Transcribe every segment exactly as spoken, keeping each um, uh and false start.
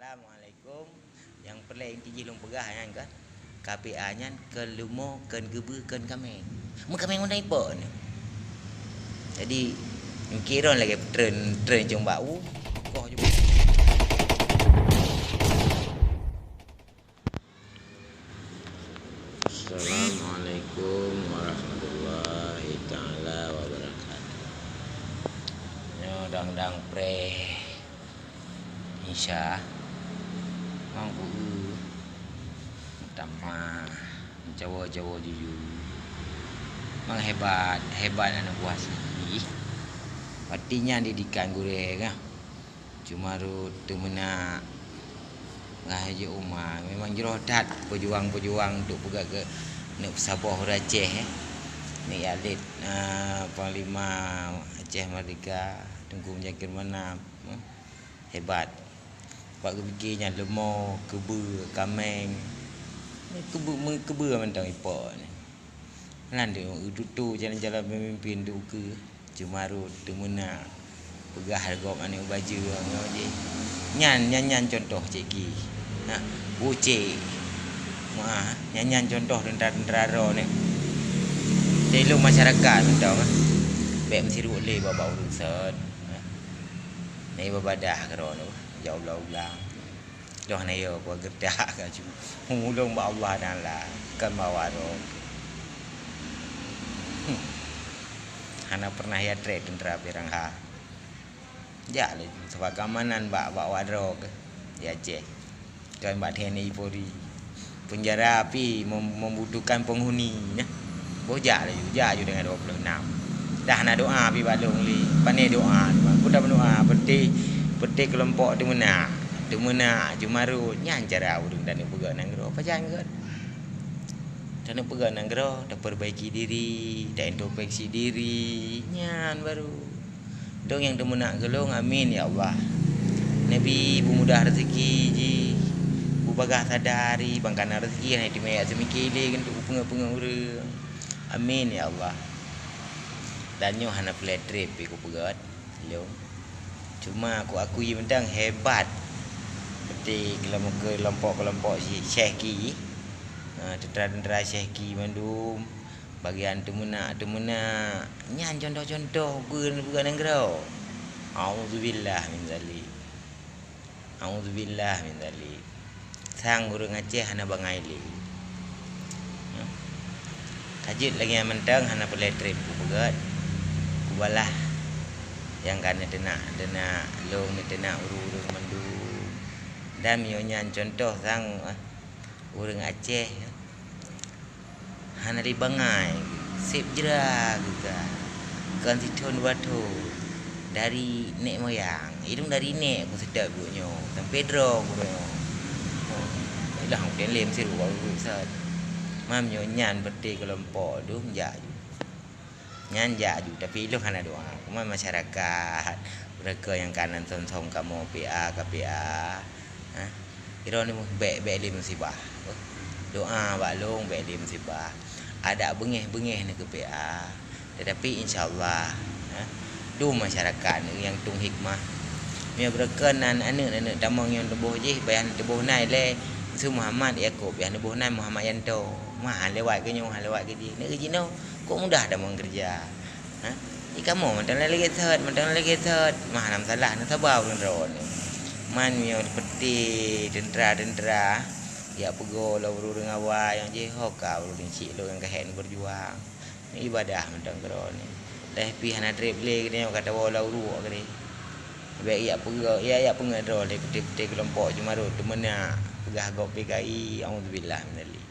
Assalamualaikum. Nyang peureulée inti jih lôn peugah nyan kan, K P A nyan keu leumo, keu geubeue, keu kaméng. Meukaméng mantong ipok ni. Jadi, mungkin lagée treun, treun cong bak u, koh ju. Assalamualaikum warahmatullahi taala wabarakatuh. Nyoe dang-dang preh Isya. Mang ku eu tamah, jawa-jawa juju. Mang hebat, hebat aneuk buah sih. Pati nyan didikan gurée kah. Cuma rot teumeunak. Ngon Haji Uma memang jroh that peujuang-peujuang untuk peugah keu neuk saboh ureuëng Aceh, eh. Neuk Alit, ah, Panglima Aceh Merdeka, Teungku Muzakir Manaf, eh. Hebat. Bak geupike nyan leumo, keubeue, kaméng. Keubeue, meukeubeu mantong ipok nyan. Nyan deuh tutoe jalan-jalan peumimpin tu ukeue. Cuma rot teumeunak peugah gob aneuk bajeueng nyoe jih. Nyan, nyan, nyan contoh cek gih. Nah, bucek. Wah, nyan, nyan contoh teuntara-teuntara droeneuh. Teuh lôn masyarakat mantong, ah. Bék meusiruek lé bak-bak ureuëng sot. Nah, ibadah keu droeneuh, ya Allah ulang. Yoh na yo, ku geudak ka ju. Ulôn bak Allah Taala, kon bak waroe. Hmm. Hana pernah ya trek teuntara pirang ha. Jak laju, sabab keamanan bak, bak waroe di Aceh. Kon bak T N I Polri. Penjara pih mem-, membutuhkan penghuni, nah. Boh jak laju, jak laju dengan dua puluh enam. Dah na doa pih bak lôn lé. Pane doa, peue dah meudoa, peuté, peuté keulompok teumeunak. Teumeunak, cuma rot, nyan cara ureuëng taneuk peugah nanggroe. Pajan gét? Taneuk peugah nanggroe, taperbaiki diri, taintrospeksi diri, nyan baru. Dong nyang teumeunak keu lôn, amin ya Allah. Nabi beumudah rezeki jih, beubagah sadari, bang kana rezeki hana teumé seumiké lé keuneuk peungeut-peungeut ureuëng. Amin ya Allah. Dan nyoe hana peureulée treb pih kupeugét lôn. Cuma kuakui mantong hebat. Peuté keulompok-keulompok si Syeh Ki, ha, teuntara-teuntara Syeh Ki mandum. Bagian teumeunak-teumeunak, nyan contoh-contoh beu-, beuneugah nanggroe. Auzubillah min zalik. Auzubillah min zalik. Sang ureuëng Aceh hana bangai lé. Ka jeuet lagée nyan mantong hana peureulée treb kupeugét. Kubalah nyang ka neuteunak-teunak, lôn neuteunak ureuëng-ureuëng mandum. Dan meunyoe nyan contoh sang, ah, ureuëng Aceh. Hana lé bangai, seb jra geuga. Kon sithon dua thon. Dari nek moyang. Ilong dari nek ku seutôt buet nyoe. Sampai droe ku nyoe. Oh, ilang ku lem siru baru sat. Mam nyoe nyan peuté keulompok dum jak ju. Nyan jak ju, tapi ilong hana doa. Cuma masyarakat, mereka nyang kanan song-song kamoe P A, K P A. Ha? Droeneuh bék, bék lé musibah. Doa bak lôn bék lé musibah. Adak beungéh-beungéh neukeupeue, tetapi insya Allah, ha, dum masyarakat nyang tueng hikmah. Meunyoe beureukan nan aneuk-aneuk tamong nyang tuboh jih, payah tuboh nan lé Yusuf Muhammad Yakub, payah tuboh nan Muhammad Yanto. Mah lewat keu nyoe, lewat keu jih. Neuk jinoe, kok mudah tamong keureuja. Ha? Di kamoe mantong lagée that, mantong lagée that. Mah hana masalah, na saba ureuëng droeneuh. Man meunyoe peuté teuntra-teuntra, jak peugoe lom ureuëng awai nyang jihoka ureuëng chik lôn nyang ka hék neubeujuang. Ibadah mantong keudroe nyoe. Lheueh pih hana treb lé geutanyoe ka tawoe lam uruek keudeh. Bék jak peugoe, jak, jak peungeut droe lé peuté-peuté keulompok Jumarot teumeunak peugah gob P K I, auzubillah minzalik.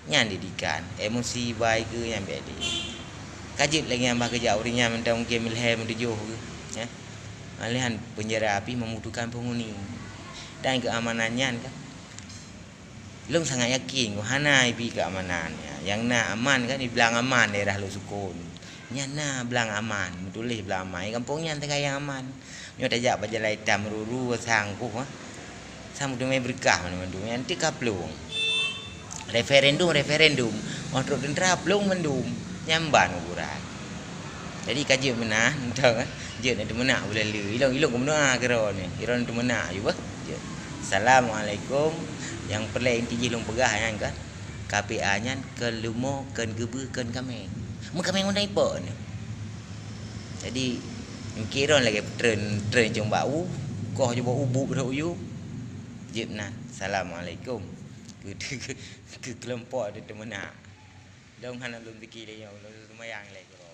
Nyan didikan, emosi bai keu nyan bék lé. Ka jeuet lagée nyang bah geujak ureuëng nyan mantong mungken meulhèe meutujoh keu, ya. Malahan peunjara pih membutuhkan penghuni. Dan keamanan nyan kan, lôn sangat yakin keu hana ibi keamanan. Ya, nyang na aman kan, di blang aman daerah lôn sukon. Nyan na blang aman, meutuléh blang aman. Di gampông nyan teuka nyang aman. Nyoe tajak bak jalan itam ruru sang kuh, ha. Sang meuteumé beureukat mandum-mandum. Nyan teuka plueng. Referendum, referendum. Óh trok teuntra plueng mandum. Nyan ban ukuran. Jadi ka jeuet meunan, entah, ha. Jeuet na teumeunak buleuen lé. Ilong, ilong keu meunoe keudroe nyoe. Ilong teumeunak ju bah. Jeuet. Assalamualaikum. Nyang peureulée inti jih lôn peugah nyan kan, K P A nyan keu leumo, keu geubeue, keu kaméng. Meukaméng undang ipok ni. Jadi, mungkin lagée treun, treun cong bak u, koh jubok u buet rot u yue. Jeuet na. Assalamualaikum. Keu, keu, keu kelompok tu teumeunak. Dong hana lôn pike lé nyoe, lôn seumayang lé keudroe.